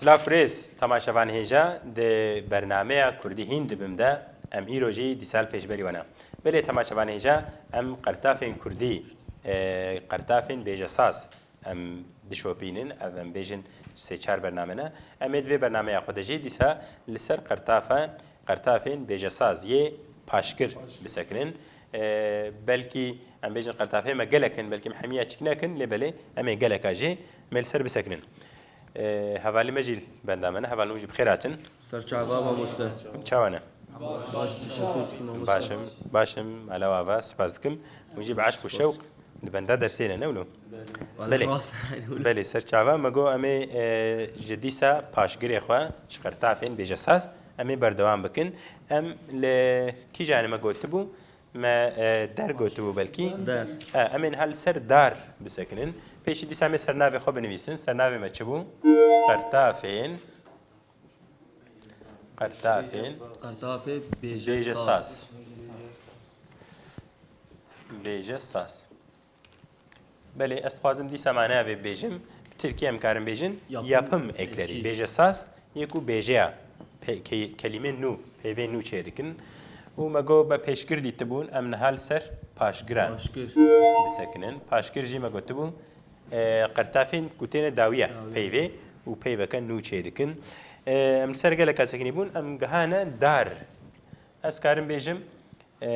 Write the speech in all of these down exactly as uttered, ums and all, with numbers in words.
Silav û rêz, temaşevanê hêja, di bernameya Kurdî hîn dibim de, em îro jî dîsa li pêşberî we ne. Belê temaşevanê hêja, em qertafên Kurdî, e, qertafên bêjesaz em dişopînin, ev em bêjin sê çar bername ne. Em ê di vê bernameya xwe de jî dîsa li ser qertafa, qertafên bêjesaz yê paşgir bisekinin. E, belkî em bêjin qertafê me gelek in, belkî em hemiya çik nekin, lê belê em ê geleka jê me li ser bisekinin. E, hevalî me jî li benda me ne, hevalî hûn jî bi xêr hatin. Ser çava mamoste. Çawa ne? Baş, teşekkür dikim mamoste. Baş im, baş im, mala we ava, spas dikim. Hûn jî bi eşq û şewq li benda dersê ne, ne wilo? Belê. Belê, ser çava me got em ê, e, ji dîsa paşgirê xwe ji qertafên bêjesaz em ê berdewam bikin. Em li kîjanê me gotibû? Me, e, der gotibû belkî. Der. E, em ê niha li ser dar bisekinin. Pêşî dîsa em ê sernavê xwe binivîsin. Sernavê me çi bû? Qertafên. Qertafên. Qertafê bêjesaz. Bêjesaz. Bêjesaz. Belê, ez dixwazim dîsa manaya vê bêjim. Bi tirkî em karin bêjin, yapım, yapım ekleri. Eki. Bêjesaz, yê ku bêjeya, pe-, ke-, kelîmê nû, peyvê nû çêdikin. Û me got, me pêşgir dîtibûn, em niha li ser paşgiran bisekinin. Paşgir jî me gotibû, e, qertafên ku têne dawiya peyvê û peyveke nû çêdikin. E, em li ser geleka sekinî bûn, em gihane dar. Ez karim bêjim, e,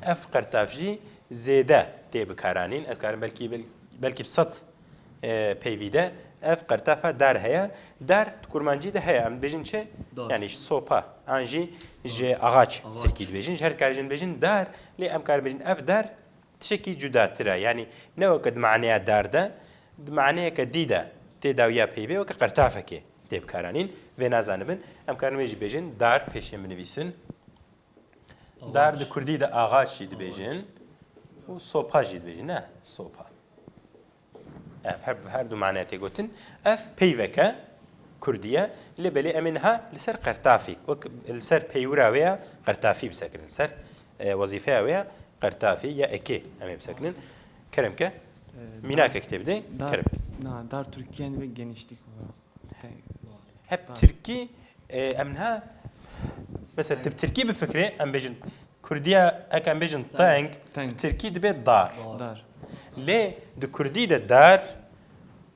ev qertaf jî zêde tê bikaranîn. Ez karim belkî, bel-, belkî bi sed, e, peyvî de ev qertafa dar heye. Dar di kurmancî de heye. Em dibêjin çi? Dar. Yani sopa. An jî ji ağaç, ağaç. Tirkî dibêjin. Ji her dikarî jî dibêjin dar. Lê em karin bêjin ev dar tiştekî cudatir e. Yani ne weke di maneya dar de, di maneyeke dî de tê dawiya peyvê weke qertafekê tê bikaranîn. Vê nazanibin. Em karin wê jî bêjin dar pêşê min nivîsin. Dar di kurdî de ağaç jî dibêjin û sopa jî dibêjin, ne? Sopa. Ev her, her du mane tê gotin. Ev peyveke kurdî ye. Lê belê em ê niha li ser qertafî, wek li ser peywira wê ya qertafî bisekinin. Li ser, e, wezîfeya wê ya qertafî ya ekê em ê bisekinin. Kerem ke. Ee, mînakek tê bidê. Dar, kerem. Na, dar Türkiye'nin bir genişlik olarak. Hep tirkî, e, em niha, mesela, tu bi tirkî bifikirê, em bêjin, kurdiya, eke em bêjin teng, teng. Tirkî dibe dar. Dar. Lê di kurdî de dar,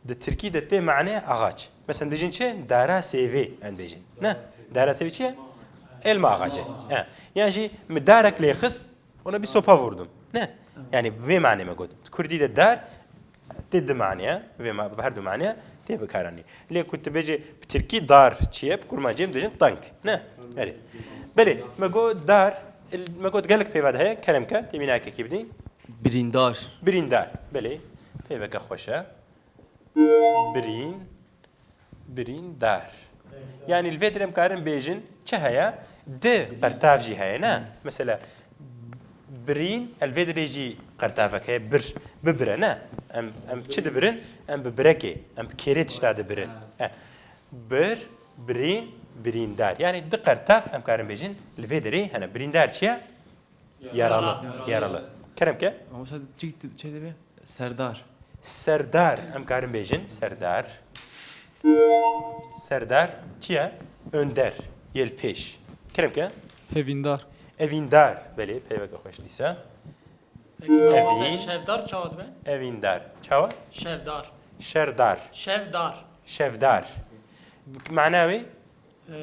di tirkî de tê mane ağaç. Mesela, em dibêjin çi? Dara sêvê, em dibêjin. Ne? Dara sêvê çi ye? Elma ağacı. He. Yan jî min darek lê xist, Ona bir sopa vurdum. Ne? Yani vê manê me got. Kurdî de dar, tê di manê, vê ma-, her du manê tê bikaranî. Lê ku tu bêjî bi tirkî dar çi ye, bi kurmancî em dibêjin tank. Ne? Erê. Belê, me got dar, me got gelek peyva de heye, kerem ke, tê mînakekî bidî. Birîndar. Birîndar, belê. Peyveke xweş e. Birîn, birîndar. Yani li vê derê em karin bêjin, çi heye? Di qertav jî heye, ne? Mesela, birîn, li vê derê jî qertavek heye, bir, bibire, ne? Em, em çi dibirin? Em bi birekê, em bi kêrê tişta dibirin. Eh. Bir, birîn, birîndar. Yani di qertav em karin bêjin, li vê derê hene. Birîndar çi ye? Yaralı. Yaralı. Yaralı. Kerem ke? Ama sen çi, çi dedi be? Serdar. Serdar. Em karin bêjin. Serdar. Serdar. Çi ye? Önder. Yê li pêş. Kerem ke? Evîndar. Evîndar. Belê, peyveke xweş dîsa. Peki, Evîn. Şevdar çawa dibe? Evîndar. Çawa? Şevdar. Şerdar. Şevdar. Şevdar. Mana wê? Ee,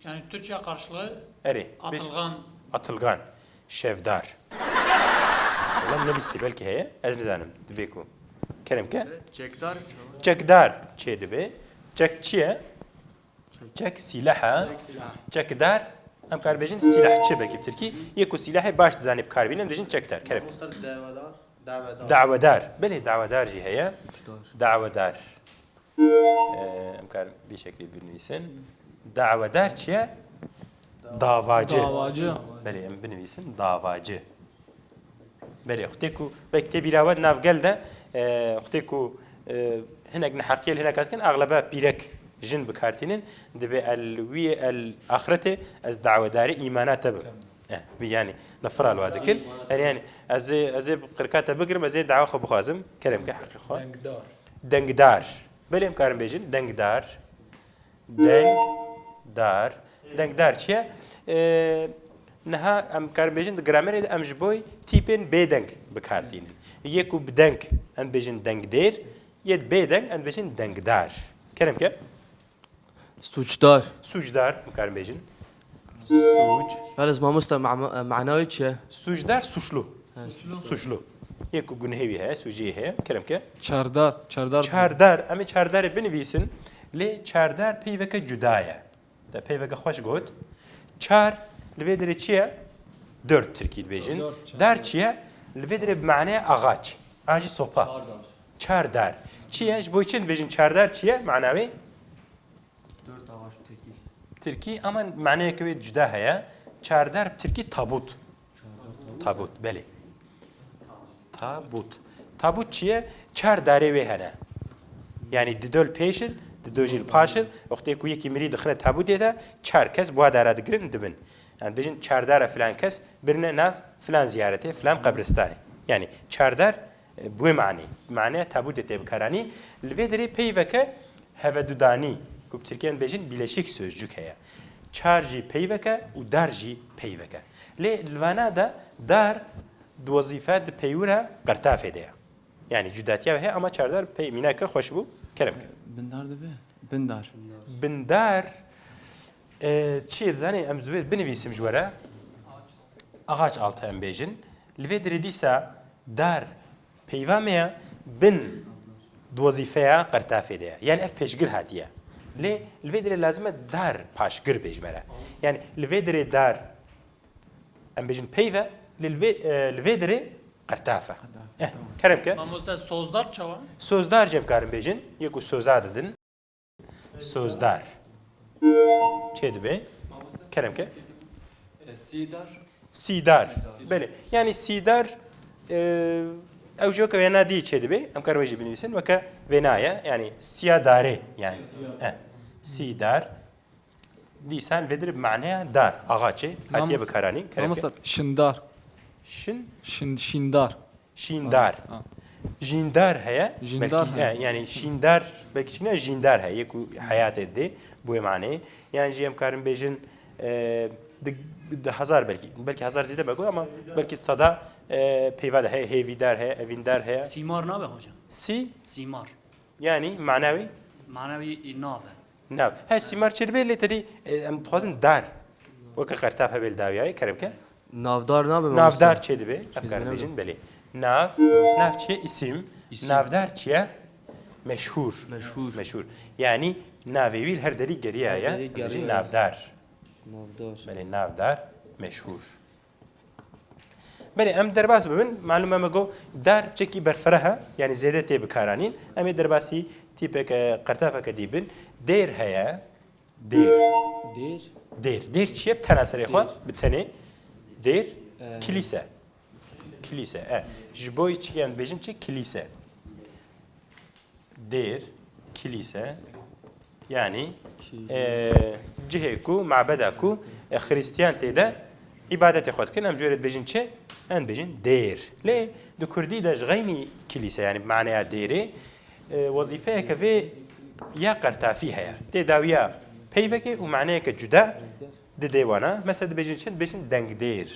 Yani Türkçe karşılığı Erê, atılgan. Atılgan. Şevdar. Ulan ne bistî belkî heye? Ez nizanim. Dibê ku. Kerem ke? Çekdar. Çekdar çê dibe. Çek çi ye? Çek silah e. Çek silah. Çekdar. Em kar bêjin silahçı belkî bi tirkî. Yê ku silahê baş dizanî bi kar bîne, em dibêjin çekdar. Kerem. Mamosta dawedar. Dawedar. Dawedar. Belê dawedar jî heye. Suçdar. Dawedar. Ee, em karin vî şeklî binivîsin. Dawedar çi ye? Davacı. Davacı. Belê, em binivîsin davacı. Belê, xutê ku belkî tê bîra we nav gel de, e, xutê ku, e, hinek neheqiyê li hinek dikin, axlebe pîrek jin bi kar tînin, dibê el wî el axretê ez dawedarê îmana te bim. Eh, vî yani nefira li wa dikin. Yani, yani ez ê, ez ê qirka te bigirim, ez ê dawa xwe bixwazim. Kerem ke heqê xwe. Dengdar. Dengdar. Belê em karin bêjin dengdar. Dengdar. Dengdar çi ye? Ee, niha em karin bêjin di gramerê de em ji bo tîpên bêdeng bi kar tînin. Yê ku bi deng em bêjin dengdêr, yê bêdeng em bêjin dengdar. Kerem ke? Sûcdar. Sûcdar, em karin bêjin. Sûc. Yalnız mamoste, ma-, mana wê çi ye? Sûcdar, suçlu. He, suçlu. Suçlu. Yê ku gunehê wî heye, sûcê wî heye. Kerem ke? Çardar, çardar. Çardar, em ê çardarê binivîsin. Lê çardar peyveke cuda ye. Te peyveke xweş got. Çar, li vê derê çi ye? Dört tirkî dibêjin. Dört, çar. Dar çi ye? Li vê derê bi maneya axaç. An jî sopa. Çardar. Çardar. Çi ye? Ji bo çi dibêjin çardar çi ye? Mana wê? Dört ağaç tirkî. Tirkî, ama maneyeke wê cuda heye. Çardar bi tirkî tabût. Tabût, belê. Tabût. Tabût çi ye? Çar darê wê hene. Yanî dido li pêş in, dido jî li paş in. Wextê ku yekî mirî dixine tabûtê de, çar kes bi wa dara digirin dibin. Yanî dibêjin çardara filan kes birine nav filan ziyaretê, filan qebristanê. Yanî çardar E, bi wê manî, maneya tabûtê tê bikaranî. Li vê derê peyveke hevedudanî, ku bi tirkî em bêjin bileşik sözcük heye. Çar jî peyveke û dar jî peyveke. Lê li vana de dar di wezîfe di peywira qertafê de ye. Yanî cudatiya wê heye ama çardar pey mînake xweş bû, kerem ke. Bindar dibe? Bindar. Bindar, e, çi ye dizanî em ji wê binivîsim ji we re? Ağaç altı em bêjin. Li vê derê dîsa dar peyva me ye, bin di wezîfeya qertafê de ye. Yanî ev pêşgir hatiye. Lê li vê derê lazim e dar paşgir bê ji me re. Yanî li vê derê dar, em bêjin peyv e, lê li vê, e, li vê derê qertaf e. Qertaf, eh, tamam. Kerem ke. Mamoste, sozdar çawa? Sozdar jî em karin bêjin. Yê ku soza didin. Sozdar. Çê dibe? Kerem ke? E, sîdar. Sîdar. Belê. Yanî sîdar, e, ew jî weke wêna dî çê dibe. Em karin wê jî binivîsin. Weke wêna ye. Yanî siya darê. Yanî. Siya. E, sîdar. Dîsan vê dirê bi maneya dar. Axaçê. Hatiye bikaranîn. Kerem ke? Mamosta, şindar. Şin? Şin-, şindar. Şîndar. Ha, ha. Jîndar heye. Jîndar heye. Belkî, e, yanî şîndar, belkî çi ne jîndar heye, ku heyatê didê, bi wê maneyê. Yan jî em karin bêjin, e, di, di hezar belkî, belkî hezar zêde me got ama belkî seda, e, peyva de heye, hêvîdar heye, evîndar heye. Sîmar nabe hocam? Sî? Sîmar. Yanî mana wî? Mana wî nav e. Nav. He, sîmar çê dibe, lê tedî, e, em dixwazin dar. Weke qertaf hebe li dawiyayê, kerem ke. Navdar nabe mamoste? Navdar çê dibe? Em karin bêjin, belê. Nav, nav çi ye? Îsim. Îsim. Navdar çi ye? Meşhûr. Meşhûr. Meşhûr. Yanî navê wî li her derî geriya ye. Her derî geriya ye. Em bêjin navdar. Navdar. Belê, navdar, meşhûr. Belê, em derbas bibin. Malûm e me got dar çekî berfireh e, yanî zêde tê bikaranîn. Em ê derbasî tîpeke, qertafeke dî bin. Dêr heye. Dêr. Dêr? Dêr. Dêr çi ye? Bi tena serê xwe, dêr, bi tenê. Dêr, e, kilîse. Kilîse, e. Ji bo çi em dibêjin çi? Kilîse. Dêr, kilîse, yanî, kilîse, e, cihê ku, mabeda ku, e, Xristiyan tê de îbadetê xwe dikin, em ji wê re dibêjin çi? Em dibêjin dêr. Lê di kurdî de ji xeynî kilîse, yanî bi maneya dêrê, e, wezîfeyeke vê ya qertafî heye. Tê dawiya peyvekê û maneyeke cuda didê wana. Mesela dibêjin çi? Dibêjin dengdêr.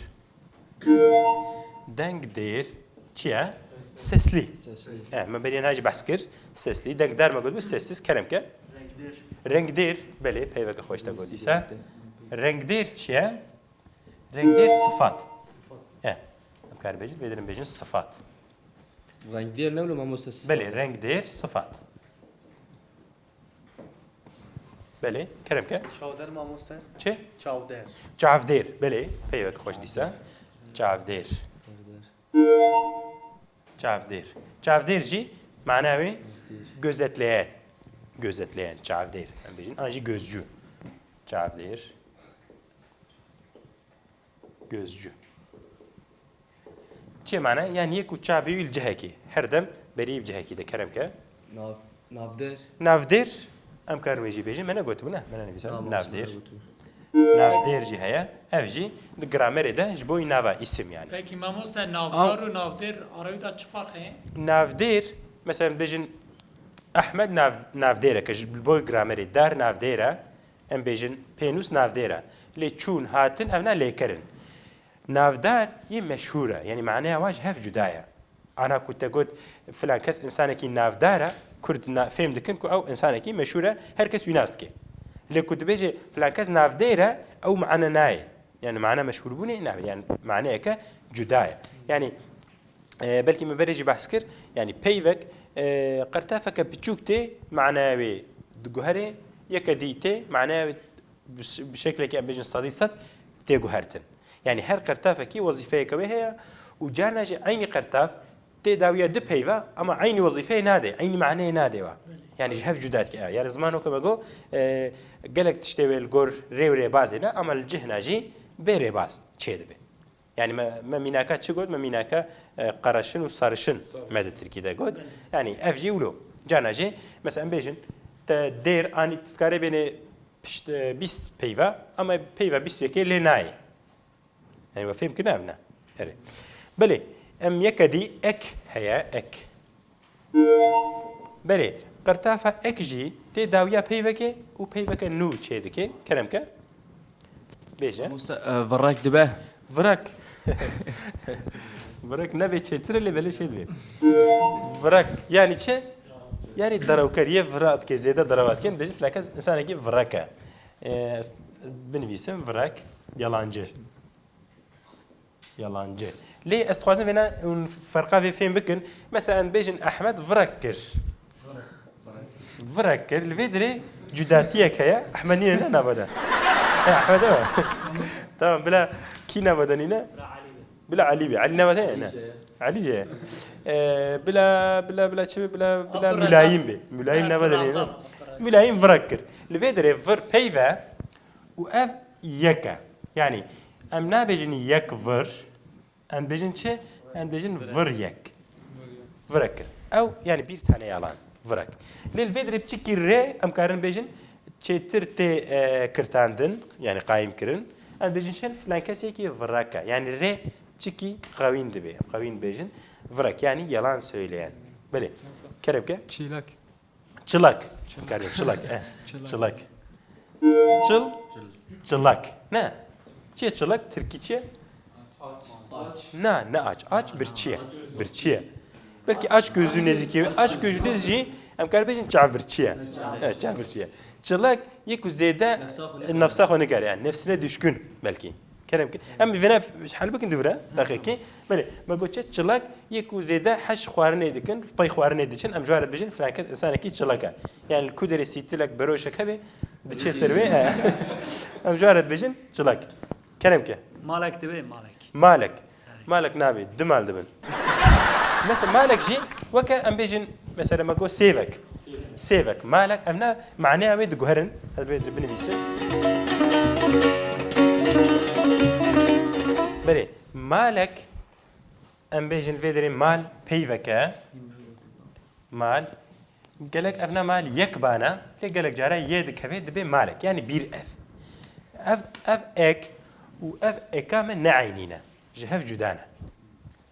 Dengdêr çi ye? Sesli. Sesli. E, me beriya niha jî behs kir. Sesli. Dengdar me gotibû, sessiz, kerem ke. Rengdêr. Rengdêr, belê, peyveke xweş te got dîsa. Rengdêr çi ye? Rengdêr sifat. Sifat. E, em karin bêjin, vê derin bêjin sifat. Rengdêr ne wilo mamoste sifat? Belê, rengdêr sifat. Belê, kerem ke. Çavdêr mamoste. Çi? Çavdêr. Çavdêr, belê. Peyvek xweş dîsa. Çavdêr. Çavdêr. Çavdêr jî mana wê gözetleyen. Gözetleyen, çavdêr. Em bêjin, an jî gözcü. Çavdêr. Gözcü. Çi mane? Yanî yek û çavê wî li cihekî. Her dem berî bi cihekî de kerem ke. Nav, navdêr. Navdêr, em karin wê jî bêjin. Me negotibû ne? Me nenivîsandibû. Navdêr. Navdêr jî heye. Ev jî di gramerê de ji bo nava îsim yanî. Peki mamoste, navdar û navdêr arayî de çi farq heye? Navdêr, mesela bêjin, Ehmed nav, navdêr e, ke ji bo gramerê dar navdêr e, em bêjin pênûs navdêr e. Lê çûn, hatin, evna lêker in. Navdar yê meşhûr e, yanî maneya wan ji hev cuda ye. Ana ku te got, filan kes insanekî navdar e, Kurd na, fêm dikin ku ew insanekî meşhûr e, her kes wî nas dike. Lê ku dibêje, filan kes navdêr e, ew mane nayê. Yani mane meşhûrbûnê nabe, yani maneyeke cuda ye. Yani, e, belkî min berê jî behs kir, yani peyvek, e, qertafeke piçûk tê, maneya wê diguherê, yeke dî tê, maneya wê bi ş-, bi şeklekî em bêjin sedî sed tê guhertin. Yani her qertafekî wezîfeyeke wê heye û carna jî eynî qertaf tê dawiya du peyva, ama eynî wezîfeyê nade, eynî maneyê nade wa. Belê. Yani ji hev cuda dike. Yani ziman weke me got, e, gelek tiştê wê li gor rê û rêbazê ne, ama li cihna jî bê rêbaz çê dibe. Yani me, me mînaka çi got? Me mînaka, e, qereşin û sarişin me di tirkî de got. Belê. Yani ev jî wilo. Carna jî, mesela em bêjin, te dêr anî, tu dikarê bênê pişt, e, bîst peyva, ama peyva bîst û yekê lê nayê. Yani we fêm kirine ev ne? Erê. Belê, em yeke dî ek heye, ek. Belê, qertafa ek jî tê dawiya peyvekê û peyveke nû çê dike. Kerem ke. Bêje. Mamoste, e, virek dibe. Virek. Virek nebe çêtir e, lê belê şey dibe. Virek. Yani çi? Yani derewker yê vira dike, zêde derewa dike. Bêjin filan kes insanekî virek e. E, ez, ez binivîsim virek, yalancı. Yalancı. Lê ez dixwazim vêna hûn ferqa vê fêm bikin. Mesela em bêjin Ehmed virek kir. Virek kir. Li vê dirê cudatiyek heye. Ehmed nîne ne nava de. He, Ehmed ew. Tamam, bila kî nava de nîne? Bila Elî be. Elî nava de ne? Elî jî. Ee, bila, bila, bila çi be? Bila, bila Mülayim be. Mülayim nava de nîne? Mülayim virek kir. Li vê dirê vir peyve û ev yek e. Yani em nabêjin yek vir, em bêjin çi? Em bêjin vir yek. Virek kir. Ew, yani bir tane yalan. Virek. Lê li vê dirê piçikî rê, em karin bêjin, çêtir tê, e, kirtandin, yani qayîm kirin. Em bêjin çi? Filan kesekî virek e. Yani rê piçikî qewîn dibe. Qewîn bêjin. Virek, yani yalan söyleyen. Belê. Kerem ke? Çilek. Çilek. Em karin çilek. Eh, çilek. Çilek. Çil, çilek. Ne? Çi ye çilek? Tirkî çi ye? Na, ne aç. Aç birçî ye. Birçî ye. Belkî aç gözlü nêzîkî, aç gözlü jî em kar bêjin çav birçî ye. Evet, çav birçî ye. Çilek yê ku zêde nefsa xwe nikare, yani nefsine düşkün belkî. Kerem ke. Em vêne hel bikin dûre, deqekî. Belê, me got çi, çilek yê ku zêde heş xwarinê dikin, pey xwarinê diçin, em ji wan re dibêjin, filan kes insanekî çilek e. Yani li ku derê sîtilek, beroşek hebe, diçe ser wê, he. Em ji wan re dibêjin, çilek. Kerem ke. Malek dibe, malek. Malek. Malek nabe, du mal dibin. Mesela malek jî, weke em bêjin, mesela me got sêvek. Sêvek. Malek, ev ne maneya wê diguherin. Ez bê binivîsim. Belê, malek, em bêjin vê derê mal peyveke. Mal. Gelek ev ne mal yek bana, lê gelek cara yê dikeve dibe malek. Yani bir ev. Ev, ev ek û ev eka me ne eynî ne. Ji hev cuda ne.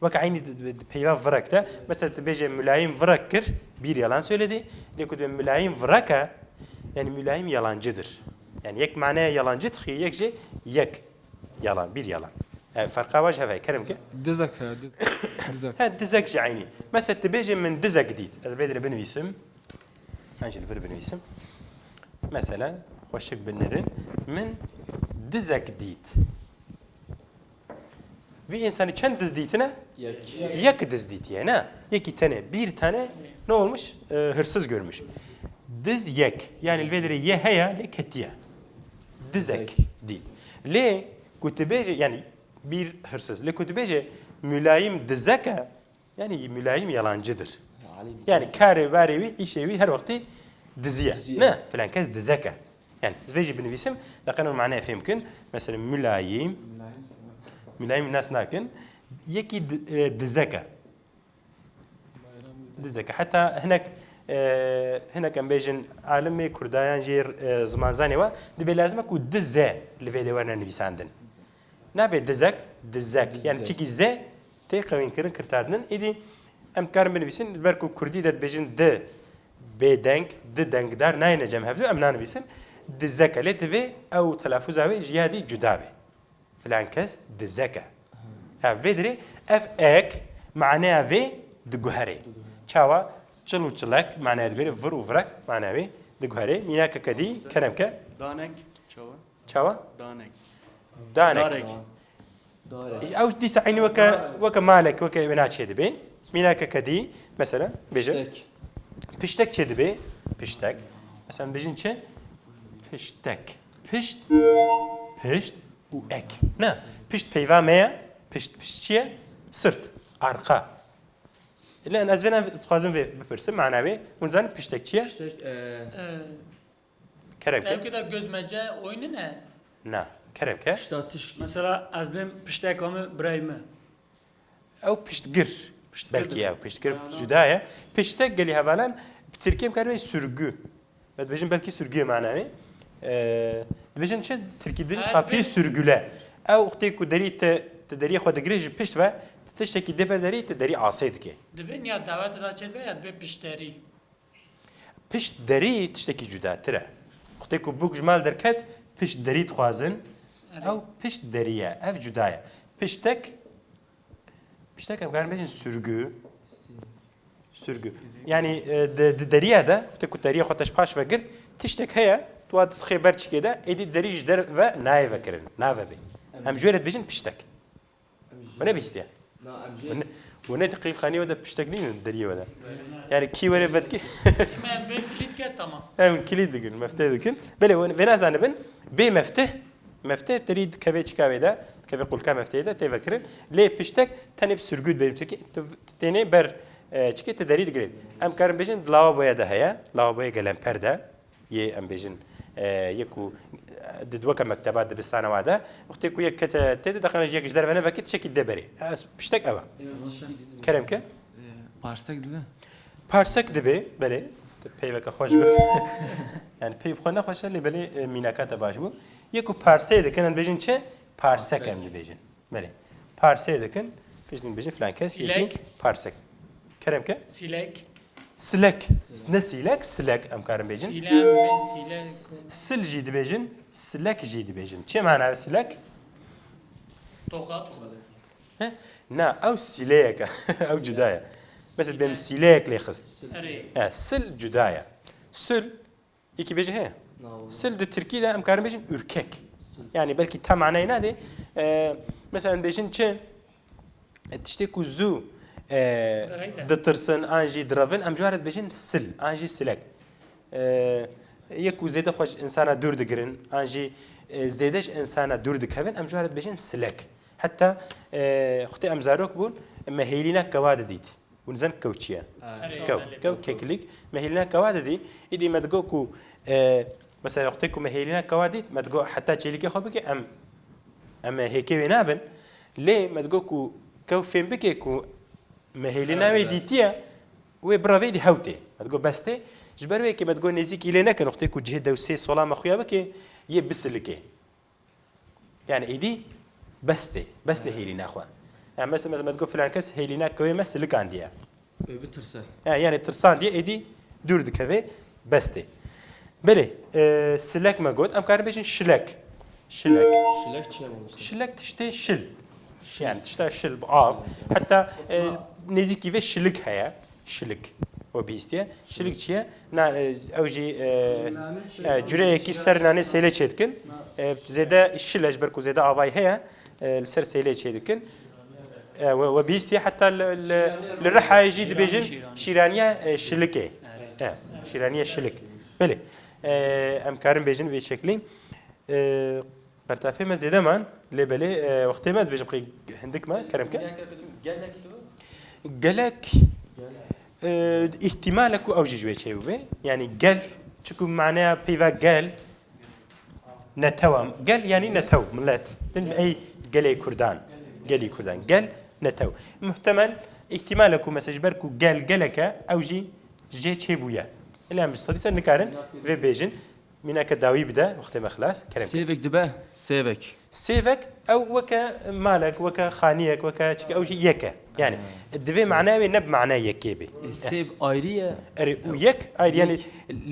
Weke eynî di, di, di peyva virek de. Mesela tu bêje mülayim virek kir, bir yalan söyledi. Lê ku dibe mülayim virek e, yani mülayim yalancıdır. Yani yek manaya yalancı dixiye, yek jî yek yalan, bir yalan. Yani ferqa wa ji hev heye, kerem ke. Dizek he, diz-, dizek. He, dizek jî eynî. Mesela tu bêje min dizek dît. Ez vê dire binivîsim. Em jî li vir binivîsim. Mesela, xweşik binirin. Min dizek dît. Vî însanî çend diz dîtine? Yek. Yek diz dîtiye, ne? Yekî tenê, bir tane ne olmuş? E, hırsız görmüş. Diz yek. Yani li vê derê ye heye, lê ketiye. Dizek dît. Lê ku tu bêje, yani bir hırsız. Lê ku tu bêje mülayim dizek e, yani mülayim yalancıdır. Yani karê barê wî, îşê wî her wextî diziye. Diziye. Ne, filan kes dizek e. Yani ez vê jî binivîsim, leqeno maneyê fêm bikin. Mesela mülayim. Mülayim nas nakin. Yekî di-, e, dizek e. Dizek e. Heta hinek, e, hinek em bêjin alimê kurdayan jê, e, zimanzanê wa, dibê lazim e ku dize li vê de werne nivîsandin. Nabe dizek, dizek. Yani çikî ze tê qewînkirin, kirtardin. Êdî em dikarin binivîsin, ber ku kurdî de dibêjin di, bêdeng, di dengdar nayêne cem hevdu, em nanivîsin dizek e. Lê divê ew telafûza wê ji ya dî cuda be. Filan kes dizek e. Ev vê dirê, ev ek, maneya vê diguherê. Çawa? Çil û çilek, maneya diguherê, vir û virek, maneya wê diguherê. Mînakeke dî, kerem ke. Danek, çawa? Çawa? Danek. Danek. Darek. Ew dîsa eynî weke, weke malek, weke wêna çê dibe. Mînakeke dî, mesela, bêje. Piştek. Piştek çê dibe? Piştek. Mesela, bêjin çi? Piştek. Pişt. Pişt û ek. Ne? Pişt peyva me ye. Pişt, pişt çi ye? Sirt. Arka. Lê ez vêna dixwazim vê bipirsim, mana wê. Hûn zanin piştek çi ye? Piştek, e, Kerem ke. Belki de gözmece oyunu ne? Na, kerem ke. Pişta tişkî. Mesela ez bêm pişteka min birayê min. Ew piştgir. Piştgir. Belkî ew piştgir cuda ye. Piştek gelî hevalan bi tirkî em karibê sürgü. Ve dibêjin belkî sürgüyê manayê. Ee, dibêjin çi? Tirkî dibêjin kapıyı sürgüle. Ew wextê ku derî te, te deriyê xwe digirê ji pişt ve, te tiştekî dê ber derî, te derî asê dike. Dibê niya dawetê de çêdibe ya dibê piştderî. Pişt derî tiştekî cudatir e. Wextê ku bûk ji mal derket, pişt derî dixwazin. Erê. Ew pişt derî ye, ev cuda ye. Piştek, piştek em karin bêjin sürgü. Sürgü. Yanî, e, di, di deriya de, wextê ku deriya xwe te ji paş ve girt, tiştek heye, tu wa dixê ber çikê de, êdî derî ji derve nayê vekirin, nave bê. Em ji wê re dibêjin piştek. We nebihîstiye? Na, em jê We ne, we ne di qîlxanî we de piştek nînin deriyê we de. Yani kî were vetkî? Em bên kilît ke tamam. Em kilît dikin, mefteh dikin. Belê, we, vêna zanibin, bê mefteh, mefteh derî dikeve çika wê de, dikeve qulka meftehê de tê vekirin. Lê piştek tenê bi sürgü dibê, çikê, tu, tu tênê ber, e, çikê tu derî digirê. Em karin bêjin di lavaboya de heye, lavaboya gelemper de. Yê, em bêjin, e, yê ku, e, di weke mekteba dibistana wa de, wextê ku yek kete tê de, dexine ji yek ji derve nevekê tiştekî dê berê. E, piştek ew e. Kerem ke? E, parsek dibe? Parsek dibe, belê. Tu peyveke xweş got. Yani peyv xwe nexweş e, lê belê, e, mînaka te baş bû. Yê ku parsê dikin, em dibêjin çi? Parsek em dibêjin. Belê. Parsê dikin, pişt dibêjin filan kes, Silek. Yekî parsek. Kerem ke? Silek. Silek. Ne sîlek, silek em karin bêjin. Sîlem, silek. Sil jî dibêjin, silek jî dibêjin. Çi mana silek? Toka, toka. He? Na, ew sîleyek e. Ew cuda ye. Mesela bêm sîleyek lê xist. Erê. He, sil cuda ye. Sil Yekî bêje heye. Na, wala. Sil di tirkî de em karin bêjin ürkek. Sil. Yani belkî tam manayê nade. E, mesela em bêjin çi? E, tiştê ku zû, e, Direvin. Ditirsin an jî direvin, em ji wan re dibêjin sil an jî silek. E, yek ku zêde xwe ji insana dûr digirin an jî, e, zêde ji insana dûr dikevin, em ji wan re dibêjin silek. Heta, e, wextê em zarok bûn, me hêlîna kewa didît. Hûn zanin kew çi ye? Erê, kew, belê, kew, kew, kew. Keklik. Me hêlîna kewa didî. Îdî me digot ku, e, mesela wextê ku me hêlîna kewa dît, me digot heta çêlikê xwe bike, em, em hêkê wê nabin. Lê me digot ku kew fêm bike ku me hêlîna wê dîtiye, wê birevê dî hew tê. Me digot bes tê. Ji ber wê yekê me digot nêzîkî lê nekin, wextê ku cihê dew sê sola me xuya bike, yê bisilikê. Yani êdî bes tê, bes tê hêlîna xwe. Yani mesela, mesela me digot filan kes hêlîna kewê me silikandiye. Wê bitirse. Yani, yani tirsandiye êdî dûr dikeve, bes tê. Belê, e, silek me got, em karin bêjin şilek. Şilek. Şilek çi ye? Şilek tiştê şil. Yani tişta şil, av. Heta, e, nêzîkî vê şilik heye. Şilik. O bihîstiye. Şilik çi ye? Na, e, ew jî, e, e, cureyekî ser nanê sêlê çêdikin. E, zêde şil e, ji ber ku zêde avayî heye, e, li ser sêlê çêdikin. E, we, we bihîstiye heta li, li, li Rihayê jî dibêjin şîraniya, e, şilikê. E, şîraniya şilik. Belê. E, em karin bêjin vê şeklî. E, Qertafê me zêde man, lê belê, e, wextê me dibêjim qey hindik me, kerem ke. Gelek tu? Gelek, e, îhtimal e ku ew jî ji wê çêbibe. Yani gel, çiku maneya peyva gel, netew e. Gel yani netew, millet. Din ey gelê Kurdan, gelî Kurdan. Gel, netew. Muhtemel, îhtimal e ku mesela ji ber ku gel gelek e, ew jî jê çêbûye. Lê em ji sedî sed nikarin vê bêjin. Mîneke dawî bide, wextê me xilas. Kerem. Sêvek dibe, sêvek. Sêvek, ew weke malek, weke xaniyek, weke çike ew jî yek e. Yani, divê manaya wê ne bi manaya yekê bê. E, sêv ayrî ye. Erê, û yek ayrî, yani,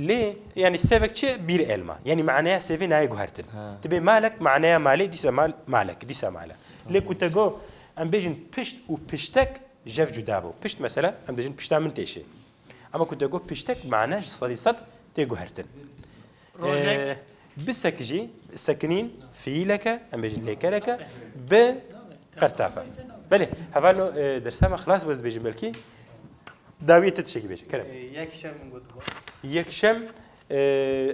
lê, yani, sêvek çi? Bir elma. Yani, manaya sêvê nayê guhertin. Ha. Dibê malek, manaya malê, dîsa mal, malek, dîsa male. Lê ku te got, em bêjin pişt û piştek, jev cuda bû. Pişt mesela, em dibêjin pişta min têşê. Ama ku te got piştek, mana ji sedî sed tê guhertin. Rojek. Ee, bisek jî, sekinîn, fiîleke, em bêjin lêkereke, bi qertafe. Belê, hevalno, e, dersa me xilas bû, ez dibêjim belkî. Dawiyê te tiştekî bêje, kerem. Ee, yekşem min gotiba. Yekşem, e,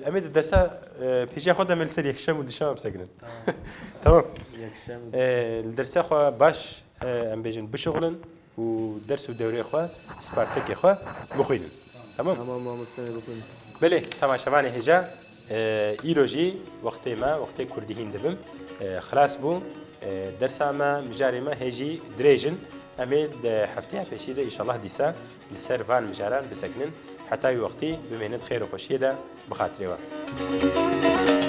em ê di dersa, e, pêşiya xwe de em ê li ser yekşem û duşema bisekinin. Tamam. Tamam. Yekşem û duşema. E, li dersa xwe baş, e, em bêjin bişuxulin û ders û dewrê xwe, spartekê xwe bixwînin. Tamam? Tamam, mamoste, bixwînin. Belê, temaşevanê hêja, e, îro jî wextê me, wextê kurdî hîn dibim, e, xilas bû. E, dersa me, mijarê me hê jî dirêj in. Em ê di hefteya pêşî de, înşallah, dîsa li ser van mijaran bisekinin. Heta wî wextî bimênin di xêr û xweşiyê de, bi xatirê we.